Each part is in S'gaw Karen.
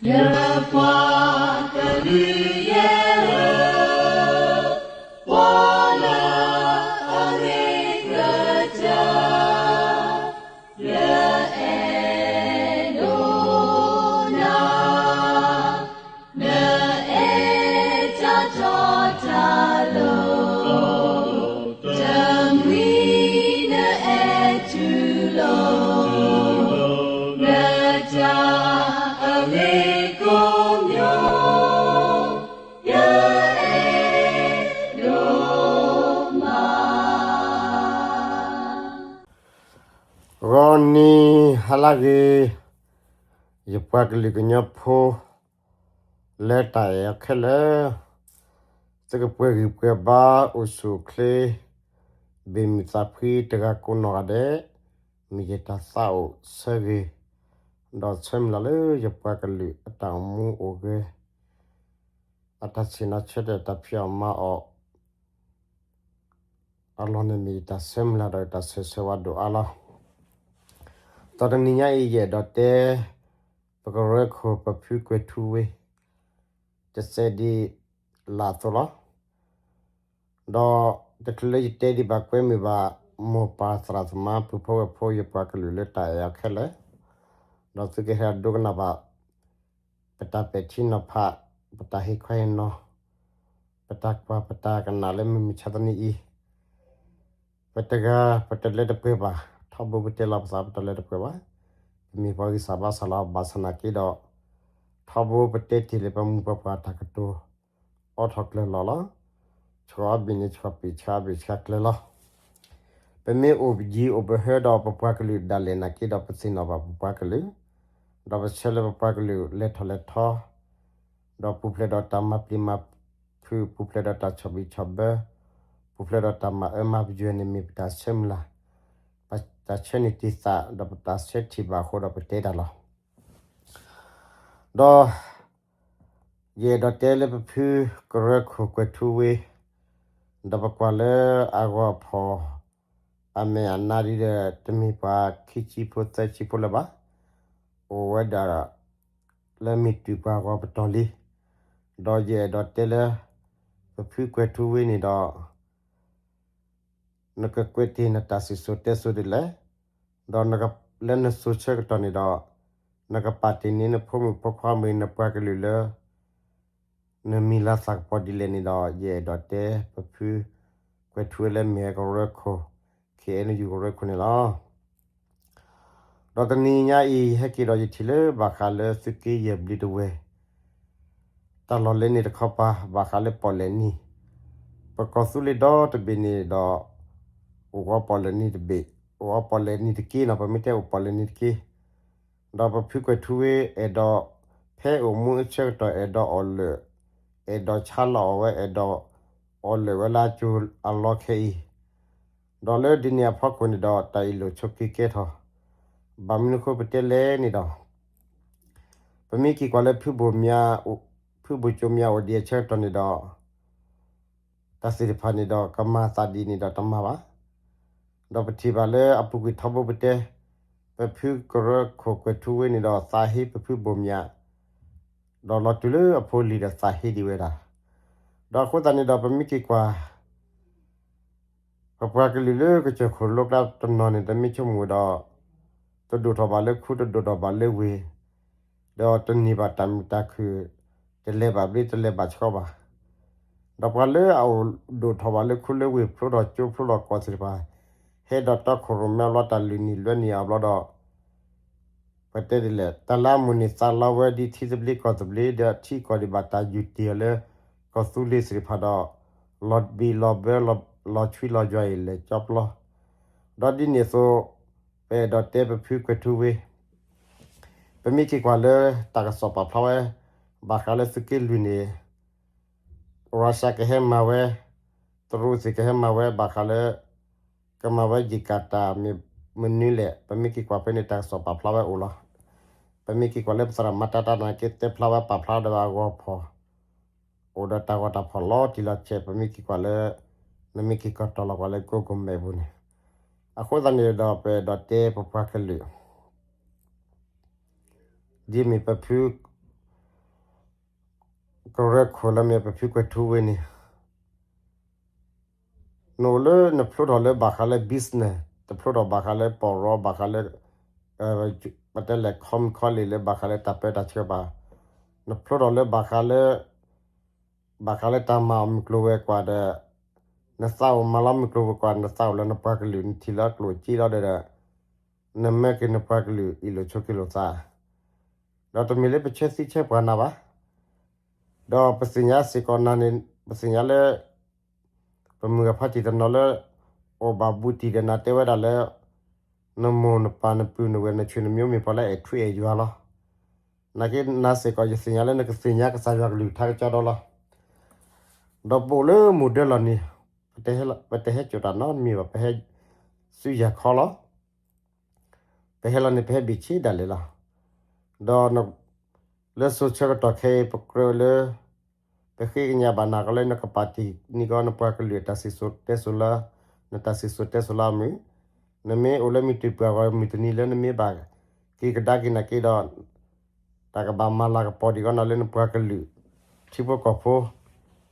ယပှၤကလုာ်ယဲၢ်ဧၢ, ကွၢ်လၢအဂ့ၤကတၢၢ် ယအဲၣ်ဒိးနၤ, နအဲၣ်တၢ်တီတၢ်လိၤ, တမှံၤနအဲၣ်တူၢ်လိာ်, နတၢ်အဂ့ၤကိးမံၤ, ယအဲၣ်ဒိးမး. ဂီၤနံၤဟါလၢအဂ့ၤ, ယပှၤကလုာ်ကညီဖိ လၢတၢ်အဲၣ်အီၤခဲလၢာ်, သုကပှဲၤဂံၢ်ပှဲၤဘါ အိၣ်ဆူၣ်အိၣ်ချ့, ဘၣ်မုာ်သးဖှံတဂၤကိးနီၢ်ဂၤဒဲး, မ့ၢ်ယတၢ်သးအိၣ်ဆၢဂ့ၤ, ဒီးဆၢမုၢ်လၢ်လၢယပှၤကလုာ်အတၢ်အိၣ်မူအိၣ်ဂဲၤ, အတၢ်ဆ့ၣ်နီၤဆၢတဲာ် တၢ်ဖံးအီၣ်မၤအီၣ် အလီၢ်န့ၣ်မ့ၢ်ယတၢ်ဆၢဂ့ၤဆၢဝါဒိၣ်အါလီၤ. ဒီးတနံၤညါအံၤ ယအဲၣ်ဒိးတဲ ပကရၢခိၣ်ပဖုကွဲၤထူဝ့ တစဲးဒ်လၢအသိးလီၤ. ဒီးတချုးလၢယတဲဒံးဘၣ် ကွဲမုာ်ဘၣ် မိၢ်ပၢ်သရၣ်သမါ ပုၢ်ဖိဝဲၢ်ဖိ ယပှၤကလုာ်လၢတၢ်အဲၣ်အီၤခဲလၢာ်, ဒီးသုကဟဲဒိကနၣ်ဘၣ် ပတၢ်ပဲာ်ထံနီၤဖး, ပတၢ်ဟ့ၣ်ခီဟ့ၣ်နီၤ, ပတၢ်ကွၢ်ပတၢ်ကနၣ်လၢမုၢ်မဆါတနံၤအံၤ, ပတဂၤပတလဲၤတပှဲၤဘၣ်, ထီဘိပတဲလီၤပသးပတလဲၤတပှဲၤဘၣ်, ပမ့ၢ်ပှၤဂံၢ်စၢ်ဘါစၢ်လီၤ. ဘၣ်ဆၣ်နာ်က့ဒီး ထီဘိပတဲတ့ၢ်လၢပမိၢ်ပပၢ်တၢ်ကတိၤ အိးထီၣ်ကျၢၤလီၤလီၤ. ဆှီအဘ့ၣ်န့ၣ် ဆှီပ့ၢ်ဆှါဘ့ၣ်ဆှါကျၢၤလီၤ. ပမ့ၢ်အိၣ်ယံၤအိၣ်ပဟၢဒီးပပှၤကလုာ်ဒၣ်လဲာ်နာ်က့ဒီး ပသ့ၣ်နီၣ်ဘၣ်ပပှၤကလုာ်, ဒီးပဆၢလၢပပှၤကလုာ်လဲၤထီၣ်လဲၤထီ, ဒီးပူၤဖျဲးဒီးတၢ်မၤပျံၤမၤဖုး, ပူၤဖျဲးဒီးတၢ်ဆီၣ်ဘံၣ်ဆီၣ်ဘၢ, ပူၤဖျဲးဒီးတၢ်မၤအၢမၤပယွဲန့ၣ် မ့ၢ်ပတၢ်ဆၢမုၢ်လၢ်, ပတၢ်ဆၢန့ၢ်တံၢ်သး ဒီးပတၢ်ဆၢထံၣ်ဘၣ်အဃိဒီးပတဲတၢ်လီၤ. ဒီး ယအဲၣ်ဒိးတဲလၢပဖုကရၢခိၣ်ကွဲၤထူဝ့ ဒီးပကွၢ်လၢအဂီၤဖီၣ် အမဲာ်အနါဒ်ဒီး တမ့ၢ်ပှၤခံဆံဖိသၢဆံဖိလၢၤဘၣ်, အိၣ်ဝဲဒၣ် လၢမ့ၢ်တုၤပှၤဂီၤပတီၢ်လံ. ဒီးယအဲၣ်ဒိးတဲလၢ ပဖုကွဲၤထူဝ့န့ၣ်ဒီး နကကွဲးတ့ၢ်နတၢ်စံၣ်စိၤတဲစိၤဒ်လဲၣ်, ဒီးလၢနစိၤဆၢကတီၢ်န့ၣ်ဒီး နကပာ်တ့ၢ်န့ၢ်နဖိမုၣ်ဖိခွါမ့ၢ်နပှၤကလုာ်လၢ နမံၤလၤသၣ်ကပီၤဒ်လဲၣ်န့ၣ်ဒီး ယအဲၣ်ဒိးတဲပဖုကွဲၤထူဝ့လၢမ့ၢ်ကရၢခိၣ် ခ့ၣ်အဲၣ်ယူၣ်ကရၢခိၣ်န့ၣ်လီၤ. ဒီးတနံၤညါအံၤ ယဟဲက့ၤဒီးယထံၣ်လၢဘၣ်ဃးလၢသုးက့ယဲၢ်ဘျုးတဝဲၢ် တၢ်လီၢ်လဲန့ၣ်တခီပၤ ဘၣ်ဃးလၢပီၣ်လဲၣ်နံၤ, ပကီၢ်သူလ့ၤဒီတဘ့ၣ်န့ၣ်ဒီး အိၣ်ဂီၤပီၣ်လဲၣ်နံၤတဘ့ၣ်, အိၣ်ဂီၤပီၣ်လဲၣ်နံၤတက့ၢ်နီၤ, ပမ့ၢ်တဲအိၣ်ပီၣ်လဲၣ်နံၤတက့ၢ်. ဒီးပဖုကွဲၤထူဝ့အဲၣ်ဒိး ဖဲအိၣ်မူအဆၢကတီၢ်အဲၣ်ဒိးအီၣ်လၢာ်, အဲၣ်ဒိးဆါလီၤအီၣ်ဝဲ အဲၣ်ဒိးအီၣ်လၢာ်ဝဲလၢအကၠိအလီၢ်ခဲအံၤ, ဒီးလၢဒ်န့ၣ်အဖီခိၣ်န့ၣ်ဒီး တၢ်အ့ၣ်လိာ်ဆိးက့ကဲထီၣ်, ဘၣ်မနုၤအဃိပတဲလဲၣ်န့ၣ်ဒီး ပမ့ၢ်က့ၤကွၢ်လၢဖုဘိၣ်မၠး, ဖုဘိၣ်ကၠိမၠးအိၣ်ဒံးအဆၢကတီၢ်န့ၣ်ဒီး တၢ်သ့ၣ်တဖၣ်န့ၣ်ဒီး ကမၤသးဒ်န့ၣ်ဒီးတမၤဘၣ်. ဒီးပထံၣ်ဘၣ်လၢအပူၤကွံာ်ထီဘိပတဲ, ပဖုကရၢခိၣ်ကွဲၤထူဝ့န့ၣ်ဒီး သးဟ့ပဖုဘိၣ်မၠး, ဒီးလီၤတုၤလၢအဖိလံၤဒီးသးဟ့ဒံးဝဲဒၣ်. ဒီးအဃိသတးန့ၣ်ဒီး ပမ့ၢ်က့ၤကွၢ် ပပှၤကလုာ်လၢကစၢၢ်ခိၣ်လိကျါတနီၤန့ၣ် တမ့ၢ်ဆိကမိၣ်ဒီး တဒိၣ်ထီၣ်ဘၣ်လၢခူ တဒိၣ်ထီၣ်ဘၣ်လၢဝ့ၢ်, ဒီးတန့ၢ်ဘၣ်တၢ်မုာ်တၢ်ခုၣ်, တလဲၤဘၣ်ဘျ့တလဲၤဘၣ်ဆှီဘၣ်. ဒီးပှၤလၢအအိၣ်ဒိၣ်ထီၣ်ဘၣ်လၢခူလၢဝ့ၢ် ဖျိထီၣ်ကၠိဖျိထီၣ်ကီၢ်သ့ၣ်တဖၣ် ဟဲဒီးတီခိၣ်ရိၣ်မဲအဘျီ တၢ်လုၢ်နံၣ်လွဲနံၣ်အဘျီဒီး ပတဲဒ်လဲၣ်, တၢ်လၢအမိၢ်န့ၣ်သးလီဝဲဒ်ထံသဘျ့ကီၢ်သဘျ့ ဒီးထံကီၢ်ဒံးဘၣ်တၢ်ယူၤတ့ၢ်အီၤလၢ ကီၢ်သူလ့ၤသ့ၣ်တဖၣ်ဒီး လီၤဘံၣ်လီၤဘၢ လီၤဆွံလီၤယွၤအံၤလဲၤကၠီပျီ. ဒီးဒ်န့ၣ်အသိး ပအဲၣ်ဒိးတဲပဖုကွဲၤထူဝ့ ပမ့ၢ်က့ၤကွၢ်လၢတၢ်ကစီၣ်ပာ်ဖျါဝဲ ဘၣ်ဃးလၢသုးက့လွံၢ်န့ၣ် ရၢၡါကဟဲမၤဝဲ, တရူးသ့ၣ်ကဟဲမၤဝဲ ဘၣ်ဃးလၢ ကမၤဝဲယံာ်ကၣ်တၢ်မနုၤလဲၣ်. ပမ့ၢ်က့ၤကွၢ်ဖဲန့ၣ် တၢ်ကစီၣ်ပာ်ဖျါဝဲအိၣ်လီၤ. ပမ့ၢ်က့ၤကွၢ်လၢပသရၣ်မၤတၢ်တၢ်နာ်က့ တဲဖျါဝဲပာ်ဖျါဒီးအဂီၤဖီၣ် အိၣ်ဒီးတၢ်ဂီၤတၢ်ဖီၣ်လီၤတံၢ်လီၤဆဲး ပမ့ၢ်က့ၤကွၢ်လၢ နမ့ၢ်က့ၤကီၢ်တီၢ်လီၤကွၢ်လၢ Google Map ပူၤန့ၣ်. အဃိသတးန့ၣ်ဒီး ပအဲၣ်ဒိးတဲပပှၤကလုာ် ဒ်မ့ၢ်ပဖု ကရၢခိၣ်လၢမ့ၢ်ပဖုကွဲၤထူဝ့န့ၣ်, နအိၣ်လၢနဖျိထီၣ်လၢဘၣ်ဃးလၢ business, တဖျိထီၣ်ဘၣ်ဃးလၢပီၢ်ရီ ဘၣ်ဃးလၢ ပတဲလဲၣ် ခီမုၣ်ခီလ့ၣ်လၢဘၣ်ဃးလၢတၢ်ပၢတၢ်ဆှၢဘၣ်, နဖျိထီၣ်လၢဘၣ်ဃးလၢ ဘၣ်ဃးလၢတၢ်မၤအီၣ်မုၢ်ကျိၤဝဲၤကွာ်ဒီး နသးအိၣ်မၤလီၤမုၢ်ကျိၤဝဲၤကွာ် နသးအိၣ်လၢနပှၤကလုာ် နထံၣ်လၢကျိၣ်စ့လီၤဒီး နမၢက့ၤနပှၤကလုာ်အ့ၣ်လိာ်ဆိးက့လိာ်သး, ဒီးတမ့ၢ်လၢပဆၢသံဆၢပှၢ်နၤဘၣ်. ဒီးပသ့ၣ်ညါစ့ၢ်ကီးနၤန့ၣ် ပသ့ၣ်ညါလၢ ပမုၢ်ဂၤဖါတံၢ်တနီၤလၢ အိၣ်ဘၣ်ဘူးတံၢ်ဒီးနၤတဲဝဲဒၣ်လၢ နမိၢ်နပၢ်နပုၢ်နဝဲၢ်နဆွေနမျိုးမ့ၢ်ပှၤလၢအဲၣ်ထူအဲၣ်ယွၤလီၤ. နာ်က့နၤစ့ၢ်ကီး ယသ့ၣ်ညါလၢနကသ့ၣ်ညါကစၢ်ယွၤကလုၢ်ကထါကစီဒီလီၤ. ဒီးပအိၣ်လၢမိၢ်ဒၢလီၢ်န့ၣ် ပတဟဲကၠိၣ်တၢ်နီတမံၤဘၣ်, ပဟဲဆူယၤခီလီၤ. ပဟဲလီၤန့ၣ် ပဟဲဘ့ၣ်ဆ့ဒၣ်လဲာ်လီၤ. ဒီး လၢစိၤဆၢကတီၢ်ခဲအံၤ ပကြၢးလၢ ပဃ့ကညးဘၣ်နၤကီးလၢနကပာ်တ့ၢ်န့ၢ်ကီး နပှၤကလုာ်အတၢ်စံၣ်စိၤတဲစိၤလၢ နတၢ်စံၣ်စိၤတဲစိၤလၢအမုာ်, နမ့ၢ်အိၣ်လၢမုၢ်တ့ၢ်ပှၢ်ဂီၢ် မုၢ်တနံၤလၢနမ့ၢ်ဘၣ်က့ၤကဒါက့ၤနာ်က့ဒီး တၢ်ကဘၣ်မၤလၤကပီၤဒံးကီးနၤလၢနပှၤကလုာ် ထံဖိကီၢ်ဖိ,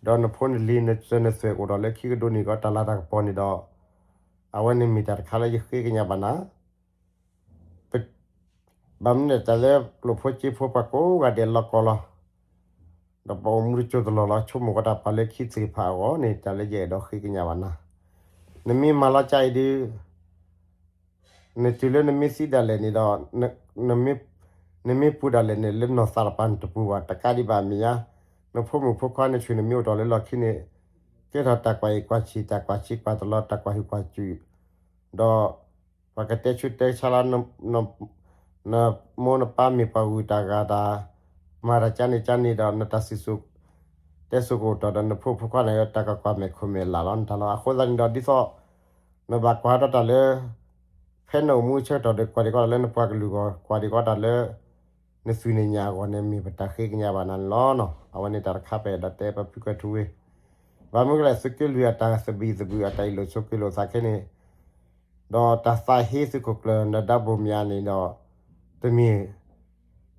ဒီးနဖိနလံၤ နစၢၤနသွဲၣ် အိၣ်ဒီးလၢခံကဒိန့ၢ်ကီးတၢ်လၤတၢ်ကပီၤန့ၣ်ဒီး အဝဲန့ၣ်မ့ၢ်တၢ်တခါလၢယဃ့ကညးဘၣ်နၤ ဘၣ်မနုၤလဲၣ် တၢ်လၢကျိၣ်ဖိစ့ဖိပှၤကိးဂၤဒဲးလီၤကီလီၤ. ဒီးပအိၣ်မူတစိၢ်တလီၢ်လီၤ ဆိကမိၣ်ကီးတၢ်ပာ်လၢခံသ့ၣ်တဖၣ်အဂီၢ်န့ၣ် တၢ်လၢယအဲၣ်ဒိးဃ့ကညးဘၣ်နၤ, နမ့ၢ်မၤလီၤကၢ်အံၤဒုး နတုၤလၢနမ့ၢ်သံဒၣ်လဲာ်န့ၣ်ဒီး နမ့ၢ်ပူၤဒၣ်လဲာ်န့ၣ် လၢနီၢ်သးတပၤနတပူၤဘၣ် တကးဒံးဘၣ်မဲာ်ညါ, နဖိမုၣ်ဖိခွါနဆွေနမျိုးအိၣ်တ့ၢ်လၢလီၢ်ခံန့ၣ် ကဲထီၣ်တၢ်ကွၢ်အံၤကွၢ်ဆံး တၢ်ကွၢ်ဆံးကွၢ်တလီ တၢ်ကွၢ်ဟုၣ်ကွၢ်စူၣ်, ဒီး ပှၤကတဲဆူးတဲဆါလၢ နမိၢ်နပၢ်မ့ၢ်ပှၤဂုၤတၢ်ဂၤတၢ် မၤတၢ်ကန့ၣ်ကန့ၣ်ဒီး နတၢ်စံၣ်စိၤတဲစိၤကအိၣ်တ့ၢ်ဒီး နဖိဖိခွါန့ၣ် တၢ်ကကွၢ်မဲာ်ခိၣ်မဲာ်လၢ်လီၤ နတၢ်လီၤ. အဃိသတးန့ၣ်ဒီး ဒ်သိး နဘၣ်ကွၢ်ထီၣ်တၢ်လၢ ဖဲနအိၣ်မူဆၢကတီၢ်ဒီး ကွၢ်ဒံးကီးတၢ်လၢနပှၤကလုာ်အဂီၢ် ကွၢ်ဒံးကီးတၢ်လၢ နသွံၣ်နညၣ်အဂီၢ်န့ၣ် မ့ၢ်ပတၢ်ဃ့ကညးဘၣ်နၤန့ၣ်လီၤ. အဝဲန့ၣ်တၢ်တခါ ပအဲၣ်ဒိးတဲပဖုကွဲၤထူဝ့ ဘၣ်မနုၤလဲၣ် သုးက့လွံၢ်အတၢ်သဘံၣ်သဘုၣ် အတၢ်အ့ၣ်လိာ်ဆိးက့လိာ်သးခဲန့ၣ် ဒီးတၢ်သးဟ့သုးခိၣ်ကျၢၢ် နၢၤဒါဘိၣ်မၠးန့ၣ်ဒီး တမ့ၢ်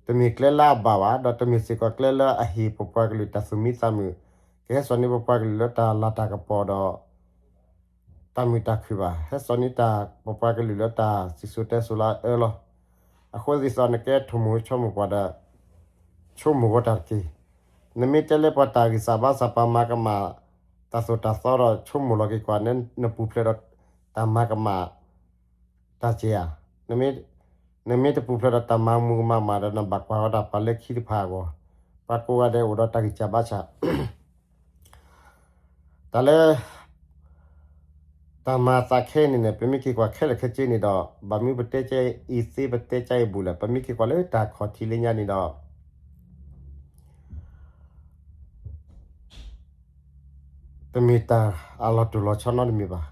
တမ့ၢ်ကျဲလၢအဘၣ်ဘၣ်, ဒီးတမ့ၢ်စ့ၢ်ကီးကျဲလၢအဟ့ၣ်ပပှၤကလုာ်တၢ်သူၣ်မံသးမုာ်, ကဟဲစိာ်န့ၢ်ပပှၤကလုာ်လၢတၢ်လၤတၢ်ကပီၤဒီး တၢ်မုာ်တၢ်ခုၣ်ဘၣ်, ဟဲစိာ်န့ၢ်တၢ်ပပှၤကလုာ်လၢတၢ်စံၣ်စိၤတဲစိၤလၢအအၢလီၤ. အဃိဒ်သိးနကဲထိၣ်မိၢ်ဆိကမိၣ်ပှၤဒီး ဆိကမိၣ်ဝဲတၢ်တက့ၢ်. နမ့ၢ်တဲလၢပှၤတၢ်ဂံၢ်စၢ်ဘါစၢ် ပှၤမၤကမၣ်တၢ်သိၣ်တၢ်သီဒီး ဆိကမိၣ်လီၤက့ၤကွၢ် နပူၤဖျဲးဒီးတၢ်မၤကမၣ် တၢ်စ့ဧါ. နမ့ၢ်တပူၤဖျဲးဒီးတၢ်မၤမုၢ်ကမၣ်မးဒီး နဘၣ်ကွၢ်ဝဲဒၣ်ပှၤလၢခံတဖၣ်အဂီၢ်, ပှၤကိးဂၤဒဲးအိၣ်ဒီးတၢ်ဂံၢ်စၢ်ဘါစၢ် တၢ်လၢ တၢ်မၤသးခဲအံၤန့ၣ်န့ၣ် ပမ့ၢ်က့ၤကွၢ်ခဲလၢာ်ခဲဆ့န့ၣ်ဒီး ဘၣ်မနုၤပတဲကအံၤသ့ ပတဲကအံၤဘူးလဲၣ်, ပမ့ၢ်က့ၤကွၢ်လၢတၢ်ခီၣ်ထံးလၢညါန့ၣ်ဒီး တမ့ၢ်တၢ်အလီၤတူၢ်လီၤဆီနီတမံၤဘၣ်.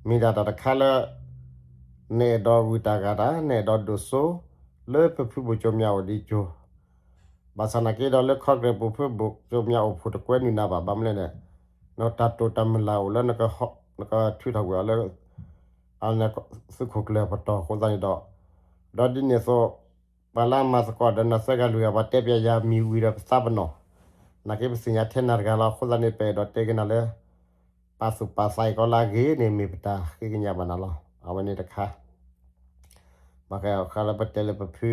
မ့ၢ်ဒၣ်တၢ်တခါလၢ နအဲၣ်ဒိးဂုာ်တၢ်ဂၤတၢ် နအဲၣ်ဒိးဒိၣ်စိ လၢပဖုဘိၣ်ကၠိမၠးအိၣ်ဒံးကၠိ ဘၣ်ဆၣ်နာ်က့ဒီးလၢ Congress ပူၤဖုဘိၣ်ကၠိမၠးအိၣ်ဖှိၣ်တကွဲနုာ်နၤဘၣ် ဘၣ်မနုၤလဲၣ်န့ၣ် နတၢ်တိာ်တၢ်မုၢ်လၢ်အိၣ်လၢ နကထုးထီၣ်ကွံာ်အီၤလၢ သုးခိၣ်ကျၢၢ်ပတီၢ်အဃိသတးန့ၣ်ဒီး ဒီးဒ်န့ၣ်အသိး ပှၤလၢအမၤသကိးဒီးနၤသၢဂၤလွံၢ်ဂၤ ပှၤတဲပျးယၤမံၤဝံၤဒီးပသးပနီၣ်, နာ်က့ပသ့ၣ်ညါထဲနၤတဂၤလီၤ. အဃိသတးန့ၣ် ပအဲၣ်ဒိးတဲက့ၤနၤလၢ ပာ်သူၣ်ပာ်သးအံၤကီးလၢအဂ့ၤန့ၣ် မ့ၢ်ပတၢ်ဃ့ကညးဘၣ်နၤလီၤ. အဝဲန့ၣ်တခါ ဘၣ်ဃးလၢပတဲလၢပဖု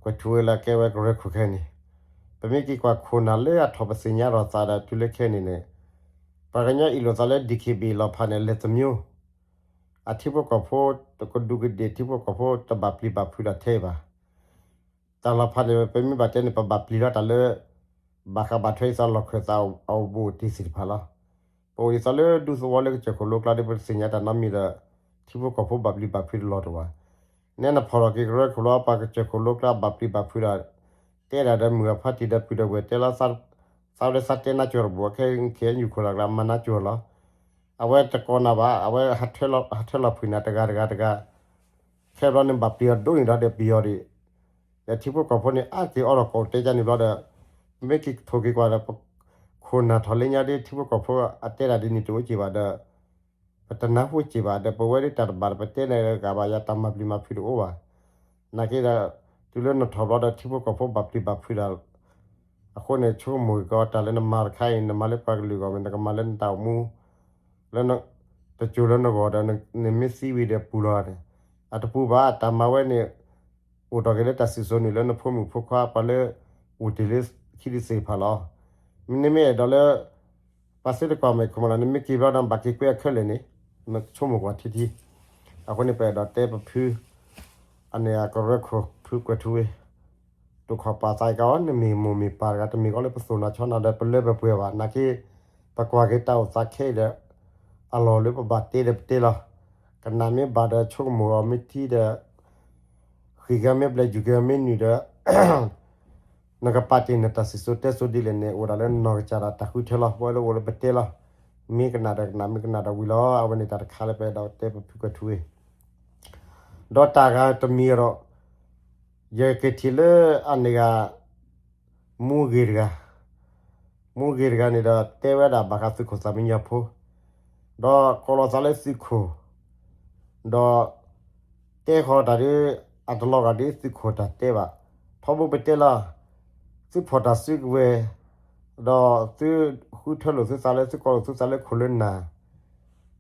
ကွဲၤထူဝ့လၢကဲဝဲကရၢခိၣ်ခဲအံၤန့ၣ် ပမ့ၢ်က့ၤကွၢ်ခိၣ်နၢ်လၢအထီၣ်ပသ့ၣ်ညါထီၣ်သးဒီးတုၤလၢခဲအံၤန့ၣ်န့ၣ် ပှၤကညီအ့ၣ်လိာ်သးလၢ DKBA လီၤဖးန့ၣ် လဲၤသမျိုး အထံဖိကီၢ်ဖိ တကဒူးကဒ့ၣ် ထံဖိကီၢ်ဖိတဘၣ်ပျံၤဘၣ်ဖုးဒီးထဲအံၤဘၣ်. တၢ်လီၤဖးန့ၣ် ပမ့ၢ်ဘၣ်တဲန့ၣ် ပဘၣ်ပျံၤလီၤတၢ်လၢ ဘၣ်ဃးဘၣ်ထွဲဒ်သိးလီၢ်ခၢၣ်သးအအိၣ်ဘူးအိၣ်တ့ၢ်သ့ၣ်တဖၣ်လီၤ. ပအိၣ်ဒ်သိးလၢဒူသဝီလၢကစၢၢ်ခိၣ်လိကျါဒီး ပတသ့ၣ်ညါတၢ်နီတမံၤဒီး ထံဖိကီၢ်ဖိဘၣ်ပျံၤဘၣ်ဖုးတလီၢ်တအိၣ်ဘၣ်. နဲနဖီၣ်လီၤက့ၤကရၢခိၣ်လီၤ ပှၤကစၢၢ်ခိၣ်လိကျါဘၣ်ပျံၤဘၣ်ဖုးဒီး တဲဒၣ်ဒီးမုၢ်အဖါတံၢ်ဒီးပုၢ်ဒီးဝဲၢ်တဲလီၤ သးဝဲသးတဲနါကၠိၤတဘူၣ် ခဲခဲယူၢ်ခိၣ်လီၤကျါ မၤနါကၠိၤလီၤ. အဝဲတကိးနၤဘၣ် အဝဲဟးထၢၣ်လီၤဖုးနၤတဂၤတဂၤတဂၤ ခဲဘျီန့ၣ်ဘၣ်ပျံၤအီၤဒိၣ်န့ၣ်ဒီး ဒီးပယီၤဒံး ဒီးထံဖိကီၢ်ဖိန့ၣ် အါက့ၤအီၣ်လီၤကိးတဲကၢ်န့ၣ်ဘျီဒီး ပမ့ၢ်က့ၤထိၣ်က့ၤကွၢ်ဒီး ခိၣ်နၢ်ထီၣ်လၢညါဒ်ထံဖိကီၢ်ဖိအတဲဒၣ်ဒ်န့ၣ်တအိၣ်က့ၤဘၣ်ဒီး ပတနၢ်ဟူက့ၤဘၣ်ဒီး ပဝဲဒၣ်တၢ်တဘၣ်ဒီး ပတဲန့ၣ်ဂ့ၤဘၣ်ယၤ တၢ်မၤပျံၤမၤဖုးတအိၣ်ဘၣ်. နာ်က့ဒီး တုၤလၢနထီၣ်ဘျီဒီး ထံဖိကီၢ်ဖိဘၣ်ပျံၤဘၣ်ဖုးဒီး အဃိန့ၣ် ဆိကမိၣ်ကီးတၢ်လၢနမၤတခါအံၤ နမၤလၢပှၤကလုာ်အဂီၢ်မ့ၢ် နကမၤလၢနတၢ်အိၣ်မူ လၢ တစိၤလၢနဂီၢ်ဒီး နမ့ၢ်သံဝံၤဒီးပူၤလီၤန့ၣ် အတပူၤဘၣ် တၢ်မၤဝဲန့ၣ် အိၣ်ထီၣ်က့ၤလၢတၢ်စံၣ်စိၤန့ၣ် လၢနဖိမုၣ်ဖိခွါပှၤလၢ အိၣ်တ့ၢ်လၢခံတသ့ၣ်တဖၣ်လီၤ. မ့ၢ်နမ့ၢ်အဲၣ်ဒိးလၢ ပှၤသ့တကွၢ်မဲာ်ခိၣ်မးလီၤ နမ့ၢ်က့ၤဘျီဒီး ဘၣ်က့ၤကွဲးအခဲလၢာ်န့ၣ် နဆိကမိၣ်ကွၢ်ထံထံ အဃိန့ၣ် ပအဲၣ်ဒိးတဲပဖု အန့ၣ်အကရၢခိၣ်ဖုကွဲးထူဝ့ တိာ်ခီၣ်ပာ်သးအံၤကီး နမ့ၢ်မိၢ်မ့ၢ်ပၢ်တဂၤ တမ့ၢ်ကီးလၢပသိၣ်နၤဆီနၤဒီး ပလၢပပှဲၤဘၣ် နာ်က့ ပကွၢ်က့ၤတၢ်အိၣ်သးခဲအံၤဒီး အလီၢ်လၢပဘၣ်တဲဒီးပတဲလီၤ. ကနၣ်မ့ၢ်ဘၣ်ဒီးဆိကမိၣ်အီၤမ့ၢ်ထံဒီး ဃ့ၢ်က့ၤမ့ၢ်ဘျဲး ယူၤက့ၤမ့ၢ်နုာ်ဒီး နကပာ်တ့ၢ်နတၢ်စံၣ်စိၤတဲစိၤဒ်လဲၣ်န့ၣ် အိၣ်ဒၣ်လၢနီၢ်ကစၢ်ဒၣ်တၢ်ဃုထၢလီၤ. ပဝဲလၢအိၣ်လၢပတဲလီၤ. မ့ၢ်ကနၣ်ဒီးကနၣ် မ့ၢ်ကနၣ်ဒီးဝံၤလီၤ. အဝဲန့ၣ်တၢ်တခါလၢပအဲၣ်ဒိးတဲပဖုကွဲးထူဝ့ ဒီးတၢ်ဂၤတမံၤဒီး ယကထံၣ်လၢအန့ၣ်ဂၤ မူဂ့ၤတဂၤ, မူဂ့ၤတဂၤန့ၣ်ဒီး တဲဝဲဒၣ်ဘၣ်ဃးသုးခိၣ်သၣ်မံညီၤဖိ, ဒီးကိးလီၤသးလၢသုးခိၣ်, ဒီး တဲဃီၤတၢ်ဒီး အတလီၤဂာ်ဒ်သုးခိၣ်တၢ်တဲဘၣ်. ထီဘိပတဲလီၤ, သုဖီၣ်တၢ်စုကဝဲၤ, ဒီးသုဃုထၢလိာ်သုသးလၢ သုကိးလိာ်သုသးလၢခိၣ်လၢနၢ်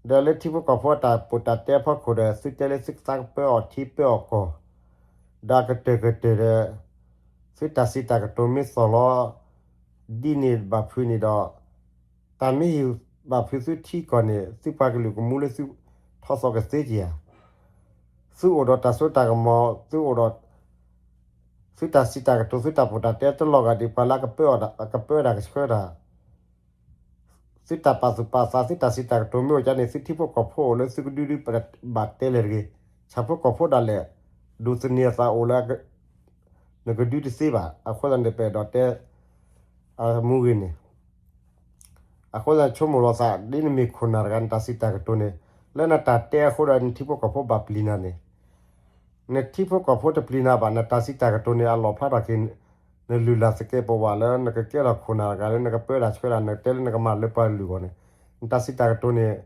ဒီးလၢထံဖိကီၢ်ဖိအတၢ်ပိာ်တၢ်တဲအဖီခိၣ်ဒီး သုတဲလၢသုကသးကပၢအီၤထံပၢအီၤကီၢ်, ဒီးကတၢၢ်ကတၢၢ်ဒီး သုတၢ်စံးတၢ်ကတိၤမ့ၢ်သီၣ်လီၤ ဒ်န့ၣ်ဘၣ်ဖုးန့ၣ်ဒီး တၢ်မ့ၢ်ဟ့ၣ်ဘၣ်ဖုးသုထံကီၢ်န့ၣ် သုပှၤကလုာ်ကမူလၢသုထီသီကသ့က့ၤဧါ. သုအိၣ်ဒီးတၢ်စိတၢ်ကမီၤ သုအိၣ်ဒီး သုတၢ်စံးတၢ်ကတိၤ သုတၢ်ပိာ်တၢ်တဲတလီၤဂာ်ဒံးပှၤလၢအကပၢအီၤ ကပၢတၢ်ကဆှၢတၢ် သုတၢ်ပာ်သူၣ်ပာ်သး သုတၢ်စံးတၢ်ကတိၤမ့ၢ်အိၣ်ကန့ၣ် သုထံဖိကီၢ်ဖိအိၣ်လၢသုကဒုဒုဘၣ်တဲလဲၣ်တဂ့ၤ. ဆၣ်ဖိကီၢ်ဖိဒၣ်လဲာ် ဒိးသန့ၤအသးအိၣ်လၢ နကဒုတသ့ဘၣ်. အဃိသတးန့ၣ် ပအဲၣ်ဒိးတဲ မူဂ့ၤန့ၣ် အဃိသတးဆိကမိၣ်လီၤသး ဒ်နမ့ၢ်ခိၣ်နၢ်တဂၤ နတၢ်စံးတၢ်ကတိၤန့ၣ် လၢနတၢ်တဲအဃိဒီး နထံဖိကီၢ်ဖိဘၣ်ပျံၤနၤန့ၣ် နထံဖိကီၢ်ဖိတပျံၤနၤဘၣ် နတၢ်စံးတၢ်ကတိၤန့ၣ် အလီၢ်ဖျါထီၣ်က့ၤ နလုၢ်လၢ်သကဲးပဝးလၢ နကကဲထီၣ်ခိၣ်နၢ်တဂၤလၢ နကပၢတၢ်ဆှၢတၢ် နတဲလၢနကမၤလၢပှၤကလုာ်အဂီၢ်န့ၣ် နတၢ်စံးတၢ်ကတိၤန့ၣ်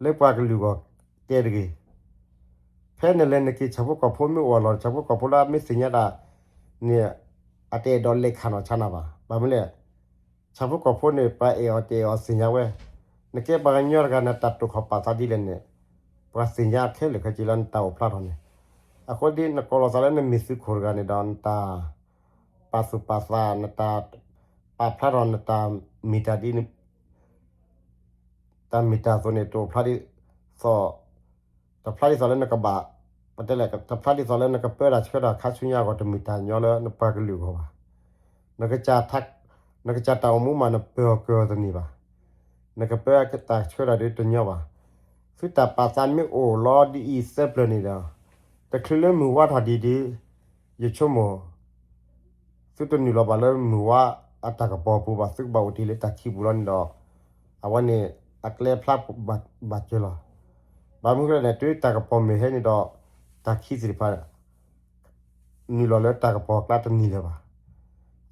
လၢပှၤကလုာ်အဂီၢ်တဲတဂ့ၤ. ဖဲနလဲၤနက့ၤ ဆၣ်ဖိကီၢ်ဖိမ့ၢ်အိၣ်အလီၢ် ဆၣ်ဖိကီၢ်ဖိလၢအမ့ၢ်သ့ၣ်ညါတၢ်န့ၣ် အတအဲၣ်ဒိးလဲၤခးနီၣ်ဆါနၤဘၣ်. ဘၣ်မနုၤလဲၣ် ဆၣ်ဖိကီၢ်ဖိန့ၣ် ပှၤအဲၣ်အီၤတအဲၣ်အီၤသ့ၣ်ညါဝဲ, နကဲပှၤကညီတဂၤ နတၢ်တိာ်ခီၣ်ပာ်သးဒ်လဲၣ်န့ၣ် ပှၤသ့ၣ်ညါခဲလၢာ်ခဲဆ့လၢနတၢ်အိၣ်ဖျါထီၣ်န့ၣ်, အဃိဒ်နကိးလီၤသးလၢနမ့ၢ်သုးခိၣ်တဂၤန့ၣ်ဒီး နတၢ်ပာ်သူၣ်ပာ်သး နတၢ်ပာ်ဖျါထီၣ် နတၢ်မ့ၢ်တၢ်ဒ် တၢ်မ့ၢ်တၢ်အသိးန့ၣ် တအိၣ်ဖျါဒ်သိး တဖျါဒ်သိးလၢနကဘၣ် ပတဲလဲၣ် တဖျါဒ်သိးလၢနကပၢတၢ်ဆှၢတၢ်ခါဆူညါအဂီၢ် တမ့ၢ်တၢ်ညီလၢနပှၤကလုာ်အဂီၢ်ဘၣ်. နကစၢ်တၢ်အိၣ်မူမး နပၢၤအီၤကၢၤအီၤတန့ၢ်ဘၣ်. နကပၢတၢ်ဆှၢတၢ်ဒ်တညီဘၣ်. သုတၢ်ပာ်သးမ့ၢ်အိၣ်လီၤဒ်အံၤသၢပျၢၤန့ၣ်ဒီး တချုးလၢမုၢ်ဝါထီၣ်ဒံးဒ် ယဆိကမိၣ် သုတနုာ်လီၤဘၣ်လၢမုၢ်ဝါအတၢ်ကပီၤပူၤဘၣ် သုကဘၣ်အိၣ်တ့ၢ်လၢတၢ်ခံပူၤလီၤန့ၣ်ဒီး အဝဲန့ၣ် အကျဲဖျါဘၣ်စၢၤလီၤ. ဘၣ်မနုၤလဲၣ်န့ၣ် တုၤတၢ်ကပီၤမ့ၢ်ဟဲန့ၣ်ဒီး တၢ်ခံသ့ၣ်တဖၣ် နုာ်လီၤလၢတၢ်ကပီၤအကျါတန့ၢ်လၢၤဘၣ်.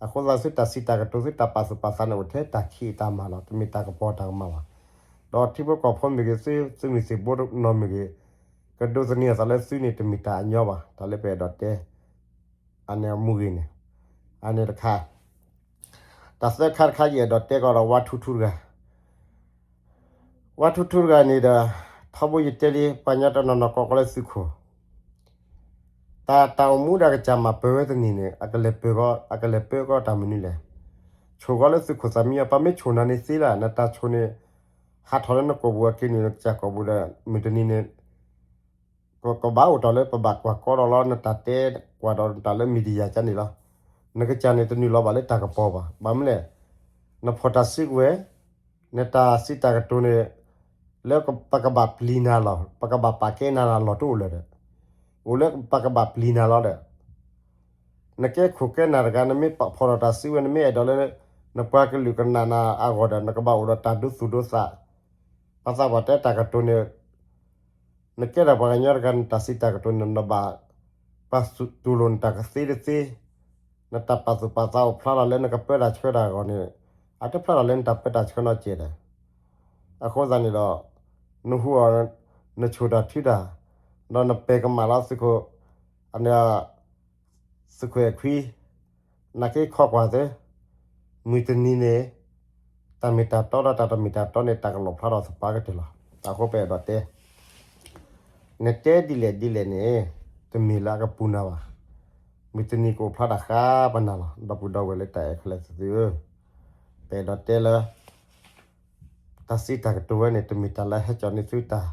အဃိသတးသုတၢ်စံးတၢ်ကတိၤ သုတၢ်ပာ်သူၣ်ပာ်သးန့ၣ် အိၣ်ထဲတၢ်ခံးတၢ်မၤလီၤ. တမ့ၢ်တၢ်ကပီၤတၢ်ကမၤဘၣ်. ဒီးထံဖိကီၢ်ဖိမ့ၢ်ဂ့ၤ သုသုးမုၢ်သံၣ်ဘိနီၢ်မ့ၢ်ဂ့ၤ ကဒိးသန့ၤအသးလၢသုန့ၣ် တမ့ၢ်တၢ်အညီဘၣ်. တၢ်လၢပအဲၣ်ဒိးတဲ အန့ၣ်အမူဂ့ၤန့ၣ် အန့ၣ်တခါ တၢ်သၢခါတခါ ယအဲၣ်ဒိးတဲကီးဒီး ဝါထူထူတဂၤ ဝါထူထူတဂၤန့ၣ်ဒီး ထီဘိယတဲလံ ပှၤကညီတနီၤနီၤကိးကီးလၢသုးခိၣ် တၢ်တၢ်အိၣ်မူဒီးကစၢ်မၤပၢၤဝဲတန့ၢ်န့ၣ် အကလဲၤပၢၤကီး အကလဲၤပၢၤကီးတၢ်မနုၤလဲၣ်. ဆိၣ်ကီးလၢသုးခိၣ်သၣ်မံညီၤ ပှၤမ့ၢ်ဆိၣ်နၤန့ၣ်သ့လၢ နတၢ်ဆိၣ်န့ၣ် ဟးထီၣ်လၢနကိာ်ပူၤ အက့ၤနုာ်နကစၢ်ကိာ်ပူၤဒီး မုၢ်တနံၤန့ၣ် ကဘၣ်အိၣ်တ့ၢ်လၢပဘၣ်ကွၢ်ကီဒီးလီၤ နတၢ်တဲကွၢ်ဒီးနတၢ်လၢ media ကန့ၣ်လီၤ. နကစၢ်န့ၣ်တနုာ်လီၤဘၣ်လၢတၢ်ကပီၤဘၣ်. ဘၣ်မနုၤလဲၣ် နဖီၣ်တၢ်စုကဝဲၤ နတၢ်စံးတၢ်ကတိၤန့ၣ် လၢပကဘၣ်ပျံၤနၤလီၤ ပကဘၣ်ပာ်ကဲနၤလီၤတအိၣ်လၢၤဒီး အိၣ်လၢပကဘၣ်ပျံၤနၤလီၤဒီး နကဲခိၣ်ကဲနၢ်တဂၤ နမ့ၢ်ဖီၣ်ထီၣ်တၢ်စုကဝဲၤ နမ့ၢ်အဲၣ်ဒိးလၢ နပှၤကလုာ်ကနာ်နၤအဂီၢ်ဒီး နကဘၣ်အိၣ်ဒီးတၢ်ဒိသူၣ်ဒိသး ပှၤသးပှၢ်တဲတၢ်ကတိၤန့ၣ် နကဲထီၣ်ပှၤကညီတဂၤ နတၢ်စံးတၢ်ကတိၤန့ၣ် နဘၣ် ပာ်သူၣ်တူၢ်လိာ်နတၢ်ကသ့တသ့, နတၢ်ပာ်သူၣ်ပာ်သးအိၣ်ဖျါထီၣ်လၢနကပၢတၢ်ဆှၢတၢ်အဂီၢ်န့ၣ် အတဖျါထီၣ်လၢနတၢ်ပၢတၢ်ဆှၢနီတစဲးဒီး အဃိသတးန့ၣ်ဒီး နဟူးအီၤ နဆိၣ်တၢ်ထုတၢ် ဒီးနပဲာ်ကမၣ်လီၤသုးခိၣ် အန့ၣ် သုးခိၣ်အဲၣ်ခွံ နာ်က့ခီကွၢ်သ့ မုၢ်တနံၤန့ၣ် တၢ်မ့ၢ်တၢ်တီဒီးတၢ်တမ့ၢ်တၢ်တီန့ၣ် တၢ်ကလီၣ်ဖျါထီၣ်သပှၢ်ကတၢၢ်လီၤ. အဃိပအဲၣ်ဒိးတဲ နတဲဒ်လဲၣ်ဒ်လဲၣ်န့ၣ် တမ့ၢ်လၢအကပူၤနၤဘၣ်. မုၢ်တနံၤကအိၣ်ဖျါတၢ်ဃါပနၢ်လီၤ. ဒီပုၢ်ဒီဝဲၢ်လၢတၢ်အဲၣ်ခဲလၢာ်သ့ၣ်သုဧၢ, ပအဲၣ်ဒိးတဲလၢ တၢ်စံးတၢ်ကတိၤဝဲန့ၣ် တမ့ၢ်တၢ်လၢဟဲကၠီန့ၢ်သုတၢ်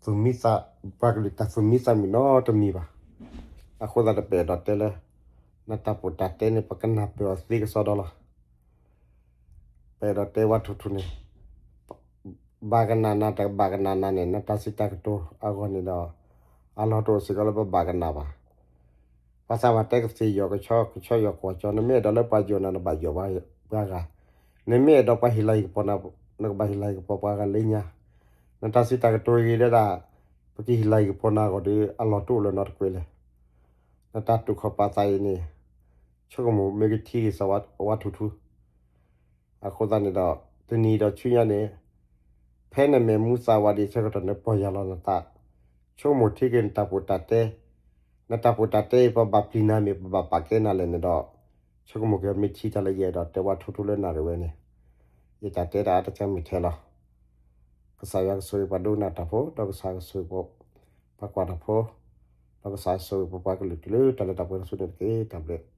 သူၣ်မံသး ပှၤကလုာ်တၢ်သူၣ်မံသးမုာ်နီတမံၤဘၣ်. အဃိသတးဒီးပအဲၣ်ဒိးတဲလၢ နတၢ်ပီးတၢ်တဲန့ၣ် ပကနၢ်ပၢၢ်အီၤသ့ကစီဒီလီၤ. ပအဲၣ်ဒိးတဲဝဲထူထူန့ၣ် ဘၣ်ကနၣ်နၤတဘၣ်ကနၣ်နၤန့ၣ် နတၢ်စံးတၢ်ကတိၤအဂီၢ်န့ၣ်ဒီး အလီၢ်တအိၣ်စ့ၢ်ကီးလၢပဘၣ်ကနၣ်ဘၣ်. ပှၤသးပှၢ်တဲကသ့ၣ်ယီၤကဆီ ကဆီယီၤကွီၢ်ကၠီ, နမ့ၢ်အဲၣ်ဒိးလၢပှၤယီၤနၤ နဘၣ်ယီၤပှၤဂၤ, နမ့ၢ်အဲၣ်ဒိးပှၤဟ့ၣ်လၤဟ့ၣ်ကပီၤနၤ နကဘၣ်ဟ့ၣ်လၤဟ့ၣ်ကပီၤပှၤဂၤလၢညါ, နတၢ်စံးတၢ်ကတိၤဂ့ၤဒဲဒၣ် ပကဟ့ၣ်လၤဟ့ၣ်ကပီၤနၤအဂီၢ်ဒီး အလီၢ်တအိၣ်လၢၤနီတကွဲးလဲၣ်. နတၢ်တူၢ်ခီၣ်ပာ်သးအံၤန့ၣ် ဆိကမိၣ်မ့ၢ်ကထံၣ်က့ၤစးဝါထူထူ အဃိသတးန့ၣ်ဒီး တနံၤဒီးဆူညါန့ၣ် ဖဲနမဲာ်မူသးဝးဒံးဆၢကတီၢ်န့ၣ် ပီၢ်ယၢ်လီၤနသး, ဆိကမိၣ်ထံက့ၤနတၢ်ပီးတၢ်တဲ, နတၢ်ပီးတၢ်တဲအံၤ ပဘၣ်ပျံၤနၤမ့ၢ် ပဘၣ်ပာ်ကဲနၤလဲၣ်န့ၣ်ဒီး ဆိကမိၣ်က့ၤမ့ၢ်ထံတၢ်လၢယအဲၣ်ဒိးတဲဝဲထူထူလၢနၣ်ရံၣ်ဝဲန့ၣ်, ယတၢ်တဲတၢ်အါတကၢ်မ့ၢ်ထဲလီၤ. ကစၢ်ယွၤကဆိၣ်ဂ့ၤပှၤဒိကနၣ်တၢ်ဖိ, ဒီးကစၢ်ကဆိၣ်ဂ့ၤပှၤကွၢ်တၢ်ဖိ, ဒီးကစၢ်ဆိၣ်ဂ့ၤပပှၤကလုာ်တုၤလၢတၢ်လၢတၢ်ပှဲၤတစုန့ၣ်တက့ၢ်. တၢ်ဘျုး